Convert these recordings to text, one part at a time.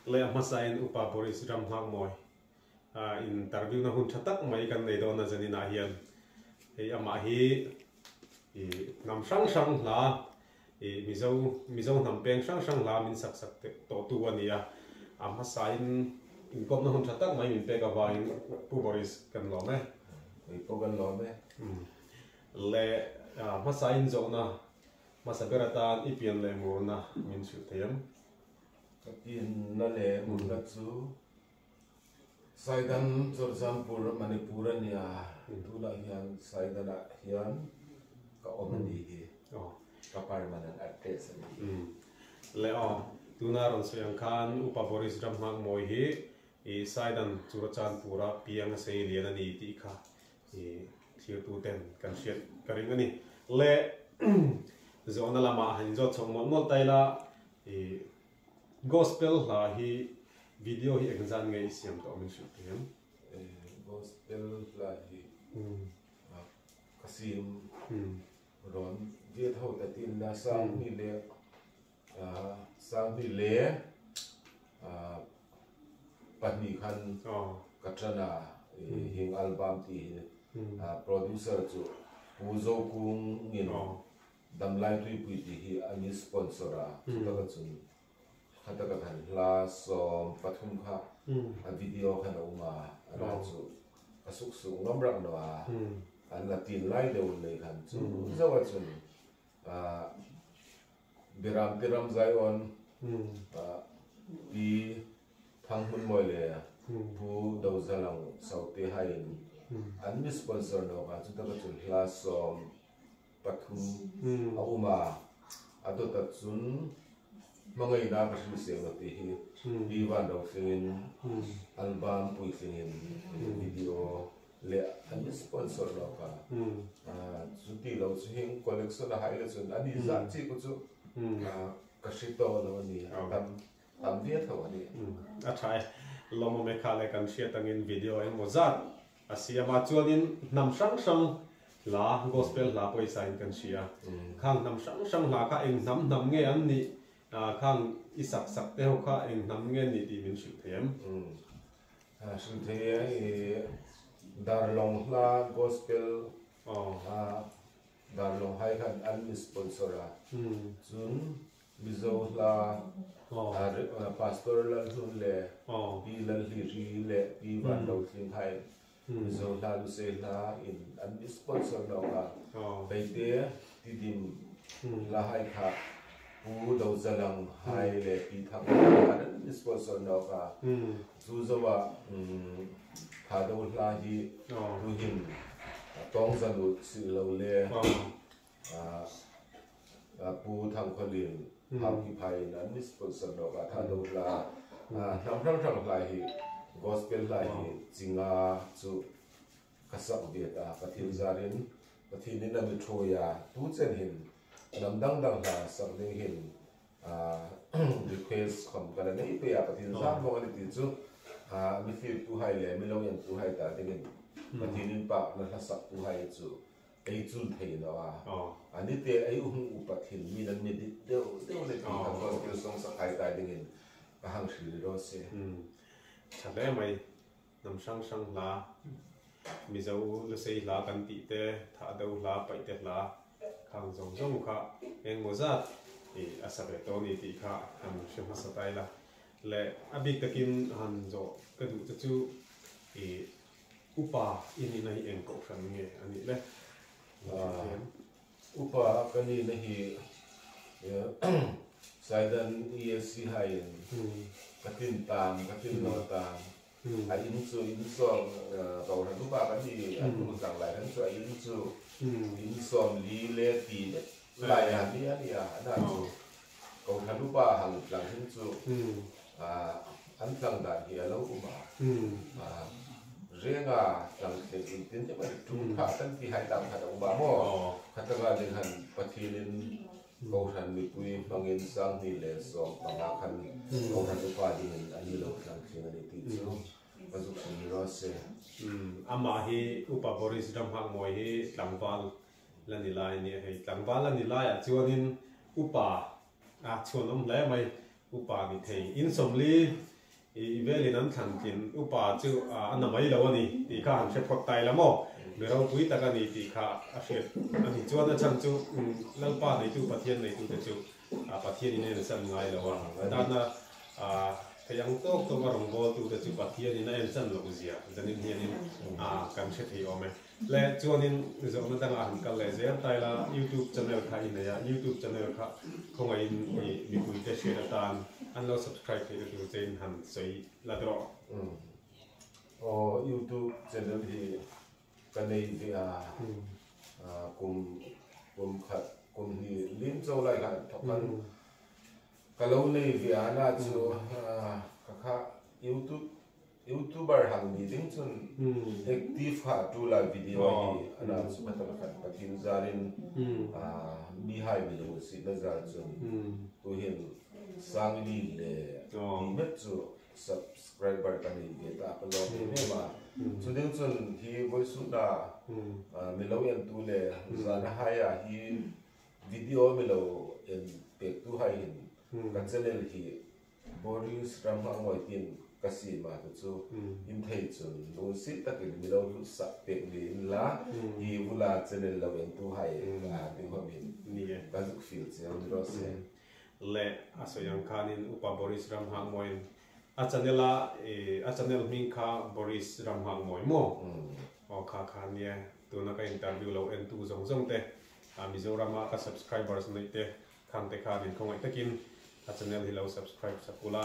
Le a hmasain Upa Boris Ramnghakmawi interview na hun tha tak mai kan nei dawn a zaninah hian hei amah hi hnam hrang hrang hla Mizo Mizo hnam peng hrang hrang hla min sak sak tawh tu a ni a, a hmasain inkawpna hun tha tak mai min pek avangin Pu Boris kan lawm e. Kei pawh kan lawm e. Le hmasain zawhna hmasa ber atan i pian leh murna min hrilh thei ang. Ka pianna leh murna chu Saidan Churachandpur Manipur a nia, tunah hian Saidanah hian ka awm a nih hi, ka permanent address a nih hi. Le aw, tuna rawn sawi ang khan Upa Boris Ramnghakmawi hi i Saidan Churachandpur-a piang a sei lian a ni tih kha i thirtu ten kan hriat ka ring a ni. Le zawhna lamah han inzawt chhoh mawlh mawlh ta ila i Gospel hla hi video hi engzan nge i siam tawh min hrilh thei em? Gospel hla hi ka siam rawn viat ho ta tin la Sanghni leh Sanghni leh pahnih khan ka tan a heng album tih hi producer chu Pu Zokungin Damlai Tuipui tih hi a ni sponsor a, chutaka chun khataka khan hla 13 kha a video khan a um a, a la chu ka suk suk ngam rak lo a, an la tin lai deuh nei khan chu zauh a chun Biram Tiram Zion Pi Thanghmunmawi leh Pu Dozalang Saute hain an mi sponsor nawk a, chutaka chun hla 13 a um a, a dawt ah cun hmangaihnak a hrilhsiam lo ti hi Pi Van Rotling in album puitling in video le an i sponsor lo ka. Cu ti lo cu hin collection a hai le cun an i zah chih ku cu ka hri to lo ani tam tam ve tho ani. A tha e. Lawmawm e kha le kan hriat angin video engmaw zat A siam a, chuanin hnam hrang hrang hla, gospel hla pawisa in kan hria. Khang hnam hrang hrang hla kha eng hnam hnam nge an nih, khang i sak sak te ho kha eng hnam nge an nih tih min hrilh thei em? Hrilh thei e, i Darlawng hla gospel Darlawng hai khan an mi sponsor a, chun Mizo hla Pastor Lalhlun leh Pi Lalhliri leh Pi Vanrotling kha in Mizo hla Lusei hla in an i sponsor lawk a, Beite Tidim hla hai kha Pu Dozalang hai leh Pi Thangthang khan an i sponsor lawk a, chu zo ah Thado hla hi tuhin Tawngzalut sillo le Pu Thangkhawlin Hauki phai in an sponsor lawk ah tha do hla hnam hrang hrang hla hi gospel hla hi chinga chu ka sak ve ta Pathian zar in Pathian in a mi thawi a tu chen hin hnam dang dang hla sak ding hin request khom ka la nei pe a Pathian zar vawng ani ti chu mi fir tu hai le mi lo en tu hai ta ding in Pathian in pak na hla sak tu hai chu Ei cul thei lo a. Ani te ei hung upat hin mi nan mi dit deuh deuh le ti kha gospel song sak hai tai ding in ka hang hril ro si. Tha hle mai. Hnam hrang hrang hla, Mizo Lusei hla kan tih te, Thahdo hla, Paihte hla khang zawng zawng kha engmaw zat i a sa ve tawh a ni tih kha han hre hmasa ta ila. Le a bik takin han zawh ka duh te chu i Upa i nihna hi eng kohhran nge a nih le? Upa ka nihna hi Saidan ESC hain ka tin tang, ka tin lo tang. A inn chu inn sawm kohhran upa ka ni an hmuh cang lai khan chu a inn chu inn 40 le ti lek lai ah ni a nia. Ana chu kohhran upa hang tlang hin chu An tlang dan hi a lo um a, Renga tlang thleng in tin te mai tum kha kan ti hai tang khat a um a maw? Khatanga ding han Pathian in Kohhran mipui hmangin 2015 khan Kohhran upa ding in a ni lo tlang thleng a ni tih chu ka zuk hrim ni rawh se. Amah hi Upa Boris Ramnghakmawi hi tlangval la ni lai a nia hei. Tlangval la ni laiah chuanin Upa a chhuanawm hle mai. Upa ni thei. In 40. I velin an thlan tlin upa chu a na mai lo a ni tih kha han hre phawt tai la maw? Mi ropui tak a ni tih kha a hriat a ni. Chuan a chhan chu Lalpa neitu Pathian neitute chu Pathianin a ensan ngai lo a, a tana thei ang tawk tawk a rawngbawltute chu Pathianin a ensan loh zia zanin hianin kan hre thei awm e. Le chuanin zawhna dangah han kal leh zel ta ila, YouTube channel kha i nei a, YouTube channel kha khawngaihin i mipuite hriat atan an lo subscribe theih na tur chein han sawi la dawh. Aw YouTube channel hi ka nei ve a, kum kum khat kum hnih lim cho lai khan thawk khan ka lo nei ve a, na chu ka kha YouTube Youtuber hang ni ding chun active kha tu la video hi ana chu kha tak khan Pathian zarin mi hai mi lo si na zar chun tu hin sangli le ti met chu subscriber ka nei ve ta ka lawm em em a chu ding chun hi voi su na mi lo en tu le zan hai a hi video mi lo en pek tu hai hin ka channel hi Boris ram ah ngawitin ka sim ah te chu in thei chun lungsi takin mi lo hlut sak pek niin la hi vula channel lo en tu hai ti huam in ka zuk feel chiang ni rawh se. Le a sawi ang khanin Upa Boris ram nghak mawiin a channel a a channel hming kha Boris ram nghak mawi maw? Aw kha kha nia tuna ka interview lo en tu zawng zawng te Mizoram a ka subscribers neih te Khang te khan in khawngaih takin a channel hi lo subscribe sak ula,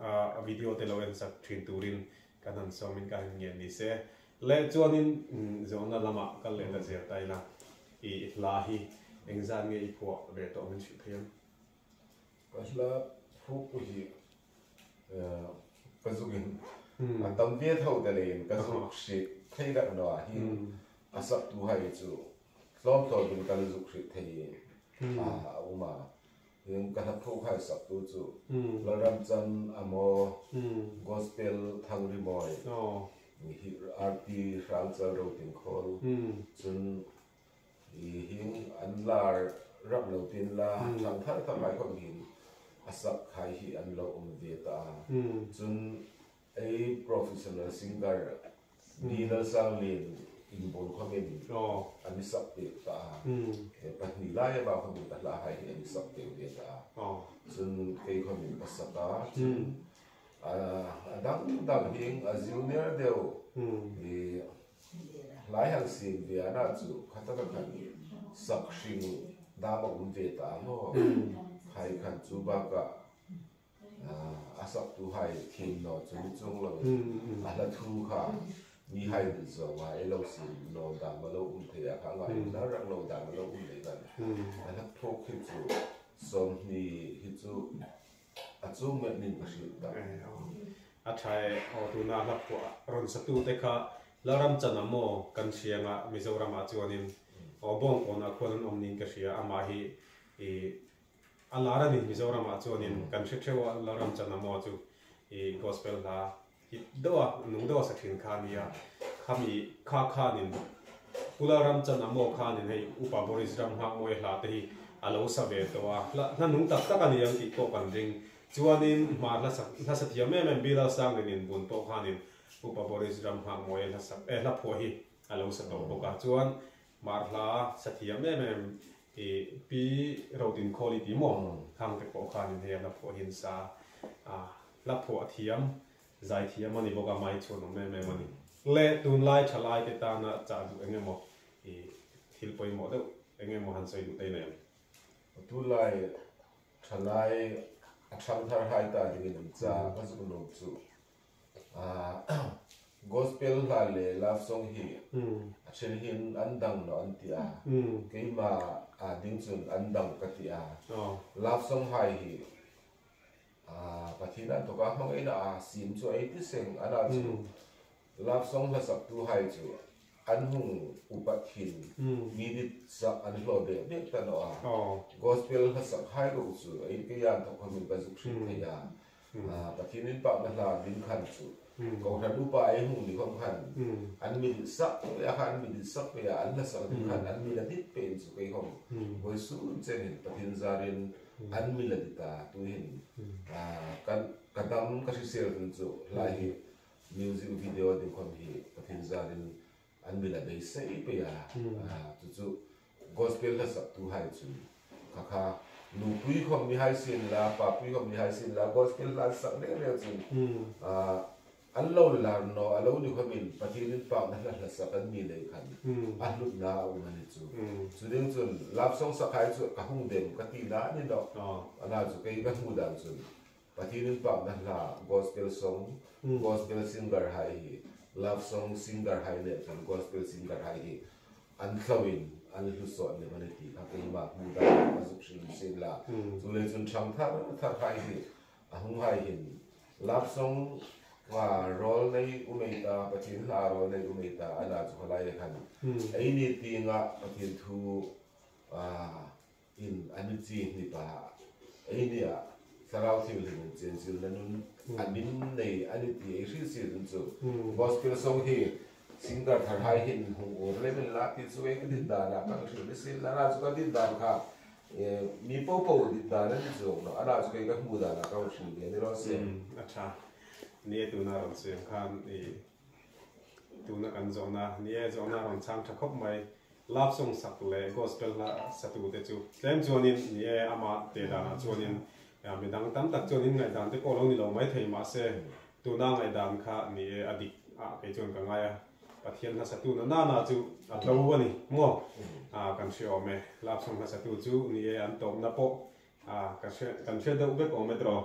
a video te lo en sak thin turin kan han sawmin ka han ngen ni se. Le chuanin zawhna lamah kal leh la zel ta ila, i hla hi engzat nge i phuah ve tawh min hrilh thei ang? Ka hla phuah hi ka zuk in a tam ve tho te leiin ka zuk hrih thei rak lo ah hin a sak tu hai chu Tlawmtlawm in kan zuk hrih thei a a um a, tin ka hnaphu khai sak tu chu Lalramchan Amaw, Gospel Thangrimawi, hi RT Hrangchal Rotingkhawl cun i hing an lar ram lo tin la thlang thar thar lai khawm hin a sak khai hi an lo um ve ta a, cun Ei professional singer Ni Lalsanglin in bul khawmin an i sak pek ta a, he pahnih lai a bak khawmin ka hla hai hi an i sak pek ve ta a, cun kei khawmin ka sak a, cun a dang dang hing a junior deuh i hlai han sim ve a na chu khataka khan sak hring dam a um ve ta a maw khai khan chu bakah A saktu hai thim naw cu ni cung lo in a hla thu kha mi hai duh zawng ah ei lo sin naw dam a lo um thei ah kha ngai in nar rak lo dam a lo um lei kan a hla thuk hi cu 20 hi cu a cung met ning ka hrilh tak. A tha e aw tuna hla phuah rawn satu te kha Lalram chan ah maw kan hria nga Mizoram ah chuanin aw Bawngkawn ah khuan an awm niin ka hria amah hi i A lar a ni Mizoram ah chuanin kan hre theuh a Lalram Chanamaw chu i gospel hla hit deuh a nung deuh a sa thin kha a nia khami kha khanin Pu Lalram Chanamaw khanin hei Upa Boris Ramnghakmawi hla te hi a lo sa ve tawh a hla hla nung tak tak a ni ang tih pawh kan ring chuanin hmar hla sak hla sa thiam em em Bilal Sanglin in bun pawh khanin Upa Boris Ramnghakmawi hla sak eh hla phuah hi a lo sa tawh bawk a chuan Hmar hla sa thiam em em i Pi Rotinkhawli tih maw khang te pawh khanin hei a hla phuah hi an sa a, hla phuah thiam, zai thiam a ni bawk a, mai chhuan awm em em a ni. Le tunlai thalai te tana chah duh eng emaw i thil pawimawh deuh eng emaw han sawi duh te nen? Tunlai thalai a thangthar hai ta dingin an cha ka zuk nuam chu Gospel hla leh love song hi a then hin an dang lo an ti a, keimah ah ding cun an dang ka ti a. Love song hai hi Pathian an thawk a, hmangaihna ah sim cu ei ti seng an ah cu love song hlasak tu hai cu an hung upat hin mi dit sak an hlaw deuh deuh ta no a. Gospel hlasak hai ko cu ei kei an thawk kho min ka zuk hrim thei a. Pathian in pa na hla ding khan cu kohhran upa ei hung ni khom khan an mi dit sak pe a khan mi dit sak pe a an hla sak ding khan an mi la dit pe in cu kei khom voi sun chen hin Pathian zarin an mi la dit a tu hin kan kan dam ka hrisel hun chu hlai hi music video ding khawm hi Pathian zarin an mi la beisei pei a, chu chu gospel hla sak tu hai chun kha kha nupui khawm mi hai sin la papui khawm mi hai sin la gospel hla an sak reng reng chun an lo lar no a lo ni khawmin Pathian in pakna hla hla sak an mi lei khan a hlutna a um ani chu. Chu ding chun love song sak hai chu ka hung dem ka ti na ani lo ana chu kei ka hmuh dan chun Pathian in pakna hla gospel song gospel singer hai hi love song singer hai leh chuan gospel singer hai hi an hlo in an hlu sawt lem ani tih kha keimah hmuh dan ka zuk hrim sin la chu lei chun thang thar thar hai hi a hung hai hin love song nga rawl nei umei ta Pathian hla rawl nei umei ta ana chu khalai e khan ei ni tinga Pathian thu in an i chi hnip a, ei nia thlarau thianghlim in chenchil na nun a min nei an i ti ei hri si dun chu gospel song hi singer thar hai hin hung ur le min la ti chu ei ka dit dan ah kan hrilh ni sin la na chu ka dit dan kha mi po po dit dan ani zawk lo ana chu kei ka hmu dan ah ka hrilh ve ni rawh se. A tha ni e tuna rawn sawi ang khan i tuna kan zawhna ni e zawhna rawn chhang tha khawp mai. Love song sak leh gospel hla satu te chu tlem chuanin ni e, ama teh danah chuanin midang tam tak chuan in ngaihdan te pawh lo ni lo mai thei mahse tuna ngaihdan kha ni e a dik ah kei chuan ka ngai a, Pathian hla satu na nana chu a tlo a ni maw kan hre awm e, love song hla satu chu ni e an tawpna pawh ka hre kan hre deuh vek awm e tiraw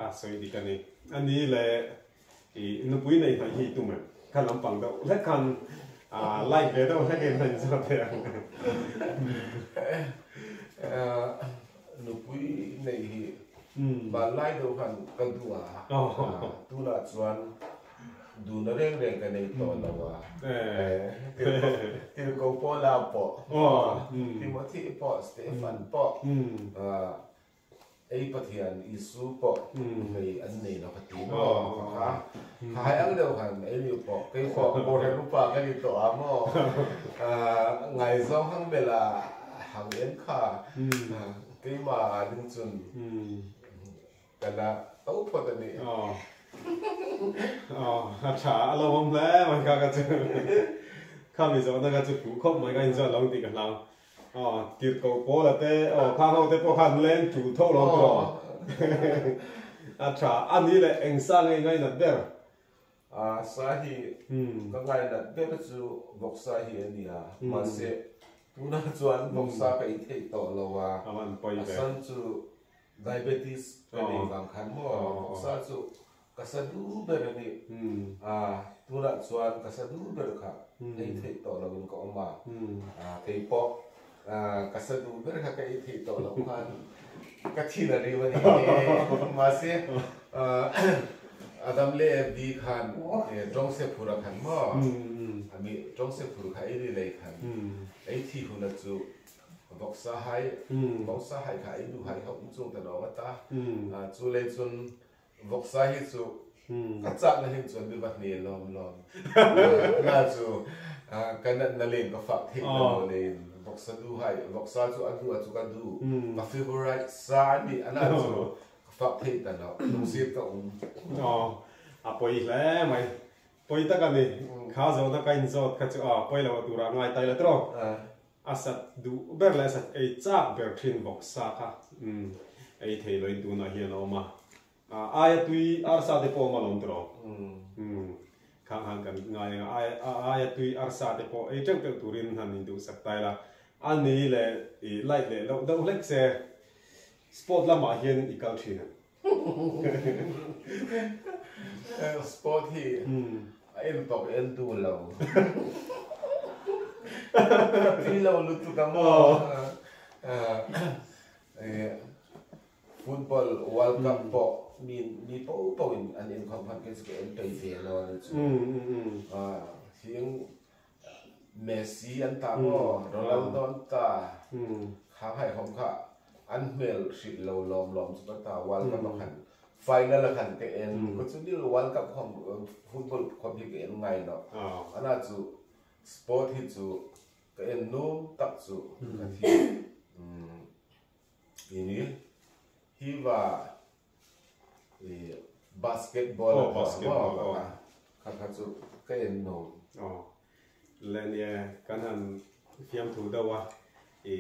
a sawi dik a ni. A ni le I nupui nei hnaih hi i tum em? Kha lampang deuh hlek khan like ve deuh hlek in a inzawt thei ang. Nupui nei hi vanlai deuh khan ka duh a, tunah chuan duhna reng reng ka nei tawh lo a. Tirhkoh Paula pawh, Timothy pawh, Stefan pawh, Ei Pathian Isu pawh hmei an nei lo ka ti maw ka kha kha hai ang deuh khan ei liu pawh kei pawh Borhen upa ka ni tawh a maw ngaizawng hang bela hang en kha keima ding chun ka la to phawt a ni. A tha a lo awm hle mai kha ka chu kha mi zawhna kha chu fuh khawp mai ka inzawt lo ang tih ka hlau. Aw tirhkoh Paula te aw khang ho te pawh khan leng tul tho lo tawh a tha a ni leh eng sa nge i ngainat ber? A sa hi ka ngainat ber chu vawksa hi a nia mahse tunah chuan vawksa ka ei theih tawh lo a, a san chu diabetes ka nei vang khan maw vawksa chu Ka sa duh ber a ni. A, tunah chuan ka sa duh ber kha ei theih tawh loin ka awm a. A, kei pawh ka sa duh ber kha ka ei theih tawh loh khan ka thin a rim a ni. Mahse, Adam leh Evi khan tawngse phur a khan maw? Ami tawngse phur kha ei ri lei khan ei thi hun a chu vawksa hai, vawksa hai kha ei duh hai hauh chung ta nawng a ta. Chu lei chun Vawksa hi chu ka chak na hin chuan mi va hne lawm lawm. Na chu ka natna len ka fah theih na lo lein vawksa du hai vawksa chu a du a chu ka du ka favorite sa a ni ana chu ka fah theih ta lo lungsir ka um. Aw a pawi hle mai pawi tak a ni kha zawhna ka inzawt kha chu a pawi lo turah ngai tai la tawk. A sat duh ber leh a sat ei chak ber thin vawksa kha ei thei loin tunah hian a awm a, aia tui arsa te pawh a awm alawm tiraw? Khang han kan ngai ang a, aia tui arsa te pawh ei teuh teuh turin han induhsak ta ila, a ni leh i light leh loh deuh hlek se sport lamah hian i kal thin ang. Sport hi a en tawp en duh lo. Ka tui lo lutuk ang maw. Football World Cup pawh mi mi po po in an inkhawm khan kei chu ka en peih ve lo a ni chu. Hing Messi an ta maw Ronaldo an ta khang haihawm kha an hmel hrilh lo lawm lawm chu ka ta World Cup a khan final a khan ka en ka chu nil World Cup khawm football khawm hi ka en ngai lo ana chu sport hi chu ka en num tak chu ka thi ini hi va i Basketball a basketball aw kha kha chu ka en no. Aw le nia kan han fiamthu deuh a i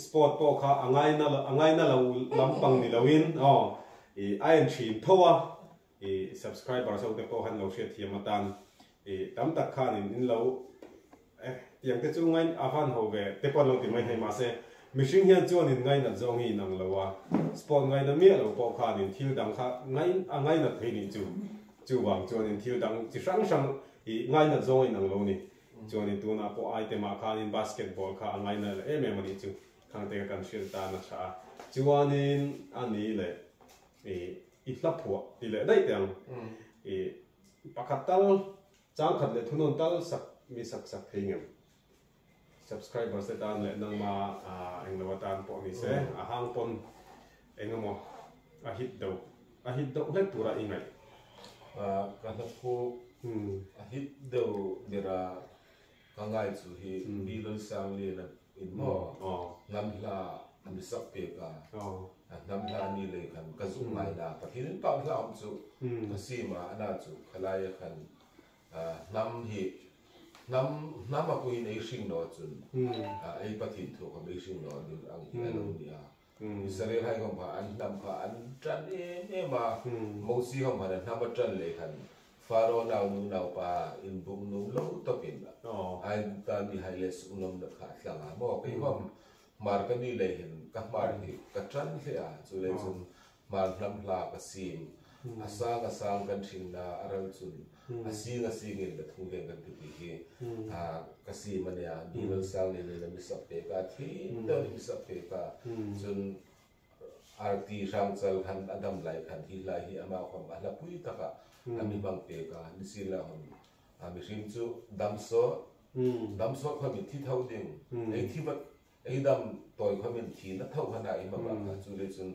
sport pawh kha a ngaina a ngaina lo lampang ni loin aw i a en thin tho a i subscribers ho te pawh han lo hriat thiam atan i tam tak khanin in lo Eh, tiang te chu ngai a van ho ve te pawh an lo ti mai thei mahse mihring hian chuan in ngainat zawng hi in ang lo a, sport ngaina miah lo pawh khan in thil dang kha ngai a ngainat thei nih chu chuvang chuan in thil dang chi hrang hrang i ngainat zawng a in ang lo ni chuan in tunah pawh item ah khan in basketball kha a ngaina leh em em a nih chu khang te kha kan hrilh tan a tha a chuanin a ni leh i i hla phuah ti leh daih teh ang i pakhat tal Changkhat leh thunawn tal sak mi sak sak thei ngem. Subscribers te tan leh nangma englo atan pawh ni se a hang pawn engemaw a hit deuh a hit deuh hlek tura i ngaih. Ka hlaphu a hit deuh bera ka ngai chu hi Bilon Sangliana in maw hnam hla a mi sak pek a, a hnam hla ni lei khan ka zuk ngai na Pathian in pau hla awm chu ka sim a ana chu khalai a khan hnam hi hnam hnam a puiin ei hring no chun ei Pathian thu kha ei hring no ding ang hi a lo ni a Israel hai khom kha an hnam kha an tan em em a Mosi khom khan a hnam a tan lei khan Faro nau nu nau pa in buk nung lo tawpin Aigupta mi hai le suk nom na kha a tlang a maw kei khom Hmar ka ni lei hin ka hmar hi ka ṭan hle a, cu lei cun hmar hnam hla ka sim. A sang a sang kan ṭhing na a ral cun a sing a sing in ka thung veng kan ti ti hi ka sim a nia. Bible sang le le mi sak pe ka thim deuh in mi sak pe ka cun arti hrangcal khan a dam lai khan hi hla hi amah khom a hla pui tak ah a mi hmang pe ka nisin la hom mihring cu dam sawh dam sawh khom in thi tho ding ei thi vat ei dam tawi khom in thi na tho hana i ma ba kha cu le cun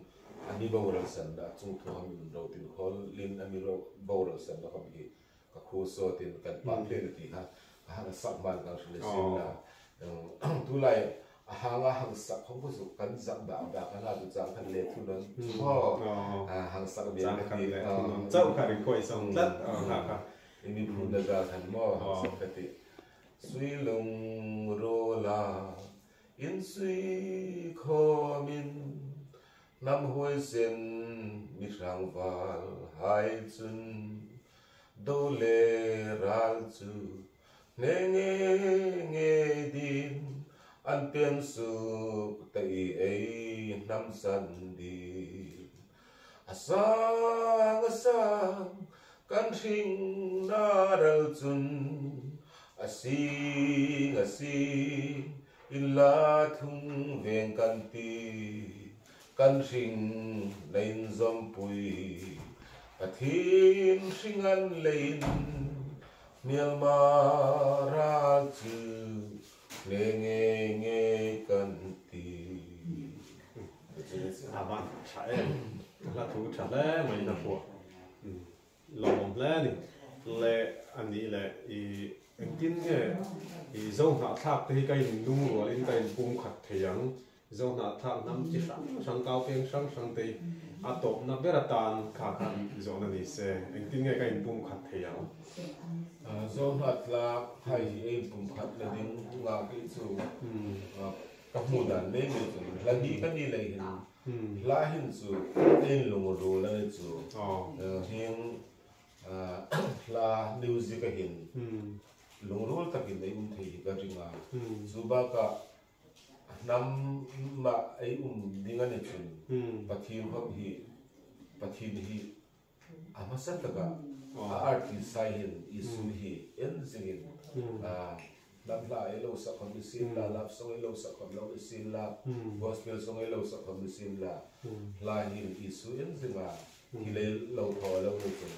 ami boral san da cung thu ham in rotin khol lin ami boral san da khom hi ka khu so tin kan pa ple ti kha hang sak man kang hrile sim la tu lai hanga hang sak khong ko su kan zak da da kana tu chang khan le thu non mo hang sak bi chang khan le thu non chau kha ri khoi song tlat kha kha imi phu na za khan mo sak ka ti sui lung ro la in sui kho min nam huai sen mi hrang wal hai chun do le ral chu nge nge nge din an pen suk tei ei nam san di a sang a sang kan hring na ral chun a sing a sing in la thung veng kan ti kan hring lein zawmpui Pathin hring an lein hmelma ral chu nge nge nge kan ti. A van tha em, a hla thu tha hle mai in a phuah lawmawm hle a ni. Le a nih leh i engtin nge i zo hnahthlak te hi ka in lungrual in ka in pumkhat thei ang Zohnahthlak hnam chi hrang hrang kau peng hrang hrang te hi a tawpna ber atan kha kha zawhna ni se, engtin nge ka inpum khat thei ang? Zohnahthlak hai hi a inpum khat la ding ngah hi chu ka hmuh dan mai mai chu hla hi ka ni leh hin hla hin chu a inlung rul a ni chu hing hla music a hin lungrul takin a in thei hi ka ring a, chu bakah Hnam mah ei um ding an i cun Pathian holh hi Pathian hi a hmasa tak ah a arti sai hin Jesuh hi en zing in hnam hla ei lo sak khom i sin la, love song ei lo sak khom lo i sin la, gospel song ei lo sak khom i sin la, hla hin Jesuh en zing ah hi lei lo thaw lo ni cun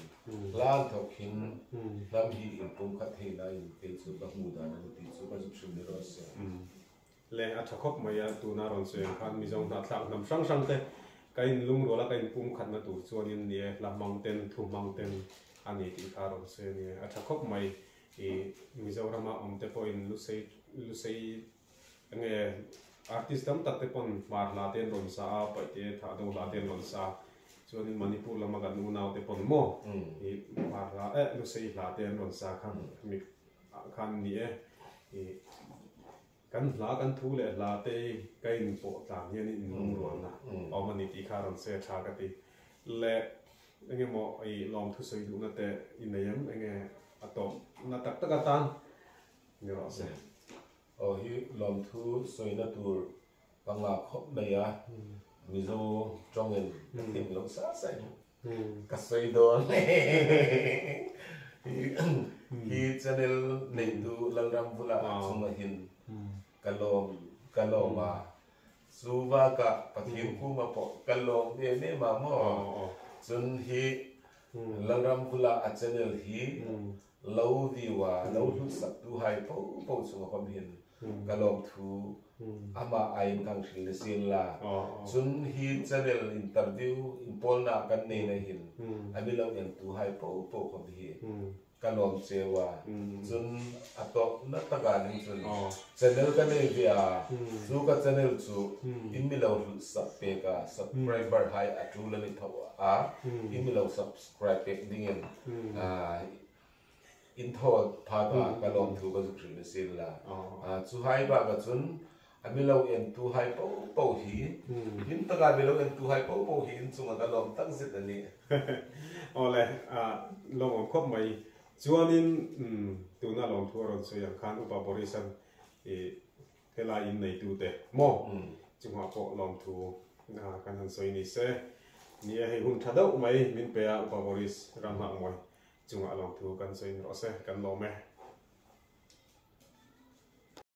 hla an thawk hin hnam hi in pumkhat hei na in kei cu ka hmu dan an ti cu ka zumh hrim ni rawh se. Le a tha khawp mai a, tuna rawn sawi ang khan Mizo hnahthlak hnam hrang hrang te ka in lungrual a ka in pumkhatna tur chuanin ni e, hla hmang ten thu hmang ten a ni tih kha rawn sawi a ni e, a tha khawp mai i Mizorama awm te pawhin lusei lusei Enge artist tam tak te pawn hmar hla te an rawn sa a, paihte thah do hla te an rawn sa. Chuanin Manipur lama kan unaute pawn maw i Hmar hla eh Lusei hla te an rawn sa khan mi ah khan ni e i kan hla kan thu leh hla te hi ka inpawh tlan hian in lungrualna a awm a ni tih kha a rawn se tha ka ti. Le enge maw i lawmthu sawi duhna te i nei em enge a tawp na tak tak atan ni rawh se. Aw hi lawmthu sawina tur ka ngah khawp mai a, Mizo tawngin ka thim lo sa sa in ka sawi dawn hi channel neitu Lalramvula chunga hin ka lawm ka lawm a, chu bakah Pathian Kuma pawh ka lawm em em a maw, chun hi Lalramvula a channel hi Lo view a lo hlut sak tu hai fo fo chung a pawm hin ka lawm thu amah aiin kang hril ni sin la. Cun hi channel interview in pawl na kan nei na hin a mi lo en tu hai fo fo khom hi ka lawm ceu a. Cun a tawk na tak ah ning cun channel ka nei ve a cu ka channel cu in mi lo hlut sak pek a subscriber hai a tul ani tho a in mi lo subscribe pek ding in in thaw phak ah ka lawmthu ka zuk hrim a sin la. Cu hai bak ahcun a milo entu hai paohpaoh hi hlim tak ah milo entu hai paohpaoh hi in cungah ka lawm tak zet a ni. Awle, lawmawm khawp mai. Chuanin tuna lawmthu a rawn sawi ang khan Upa Boris-a'n i helai in neitute maw chungah pawh lawmthu kan han sawi ni se. Ni e, hei hun tha deuh mai min pe a Upa Boris ram nghak mawi. Chungah lawmthu kan sawi ni rawh se, kan lawm e.